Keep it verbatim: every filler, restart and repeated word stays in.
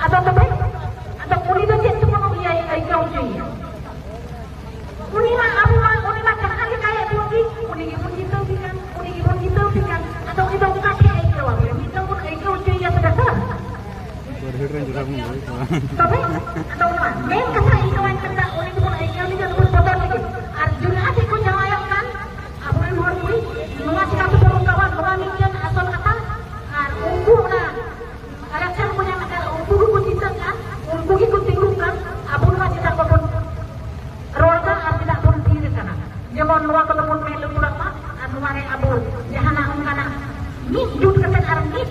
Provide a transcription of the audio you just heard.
ᱟᱫᱚ ᱛᱚᱵᱮ, ᱟᱫᱚ ᱩᱱᱤ ᱫᱚ ᱪᱮᱫ ᱛᱮᱵᱚᱱ ᱤᱭᱟᱹᱭ ᱟᱹᱭᱠᱟᱹᱣ ᱦᱚᱪᱚᱭᱮᱭᱟ? ᱩᱱᱤ ᱢᱟ, ᱟᱵᱚ ᱢᱟ, ᱩᱱᱤ ᱢᱟ ᱡᱟᱦᱟᱸ ᱞᱮᱠᱟᱭᱮᱫ ᱵᱚᱱ ᱜᱮ, ᱩᱱᱤ ᱜᱮᱵᱚᱱ ᱡᱤᱛᱟᱹᱣ ᱮ ᱠᱟᱱ, ᱩᱱᱤ ᱜᱮᱵᱚᱱ ᱡᱤᱛᱟᱹᱣ ᱮ ᱠᱟᱱ᱾ ᱟᱫᱚ ᱩᱱᱤ ᱫᱚ ᱚᱱᱠᱟ ᱪᱮᱫ ᱮ ᱟᱹᱭᱠᱟᱹᱣᱟ? ᱵᱚᱞᱮ ᱢᱤᱫ ᱫᱚᱢ ᱵᱚᱱ ᱟᱹᱭᱠᱟᱹᱣ ᱦᱚᱪᱚᱭᱮᱭᱟ ᱥᱮ ᱵᱮᱥᱟ? ᱛᱚᱵᱮ, ᱟᱫᱚ ᱚᱱᱟ ᱢᱮᱱ ᱠᱟᱛᱷᱟ ᱤᱧ ᱱᱚᱣᱟᱧ ᱢᱮᱱᱫᱟ, ᱩᱱᱤ ᱫᱚᱵᱚᱱ ᱟᱹᱭᱠᱟᱹᱣ ᱞᱟᱹᱜᱤᱫ, ᱩᱱᱤ ᱵᱚᱱ ᱵᱚᱫᱚᱞ ᱞᱟᱹᱜᱤᱫ᱾ ᱟᱨ ᱡᱩᱞᱦᱟ ᱴᱷᱮᱡ ᱠᱚ ᱡᱟᱶᱟᱭᱚᱜ ᱠᱟᱱ ᱟᱵᱚᱨᱮᱱ ᱦᱚᱲ ᱠᱩᱲᱤ, ᱱᱚᱣᱟ ᱪᱤᱠᱟ ᱛᱮᱵᱚᱱ ᱨᱚᱲ ᱠᱟᱣᱟ? ᱱᱚᱣᱟ ᱢᱤᱫᱴᱮᱱ ᱟᱥᱚᱞ ᱠᱟᱛᱷᱟ᱾ ᱟᱨ ᱩᱱᱠᱩ ᱚᱱᱟ election ᱠᱚ ᱧᱟᱢ ᱠᱟᱱ, ᱩᱱᱠᱩ ᱜᱮᱠᱚ ᱪᱤᱱᱛᱟᱹᱜ ᱠᱟᱱ, ᱩᱱᱠᱩ ᱜᱮᱠᱚ ᱛᱤᱸᱜᱩᱜ ᱠᱟᱱ, ᱟᱵᱚ ᱱᱚᱣᱟ ᱪᱮᱫᱟᱜ ᱵᱟᱵᱚᱱ ᱨᱚᱲ ᱮᱫᱟ ᱟᱨ ᱪᱮᱫᱟᱜ ᱵᱚᱱ ᱛᱷᱤᱨ ᱟᱠᱟᱱᱟ? ᱡᱮᱢᱚᱱ ᱱᱚᱣᱟ ᱠᱚᱫᱚ ᱵᱚᱱ ᱢᱮᱫ ᱞᱩᱛᱩᱨᱟᱜ ᱢᱟ ᱟᱨ ᱱᱚᱣᱟ ᱨᱮ ᱟᱵᱚ ᱡᱟᱦᱟᱱᱟᱜ ᱚᱱᱠᱟᱱᱟᱜ ᱢᱤᱫ ᱡᱩᱴ ᱠᱟᱛᱮ ᱟᱨ ᱢᱤᱫ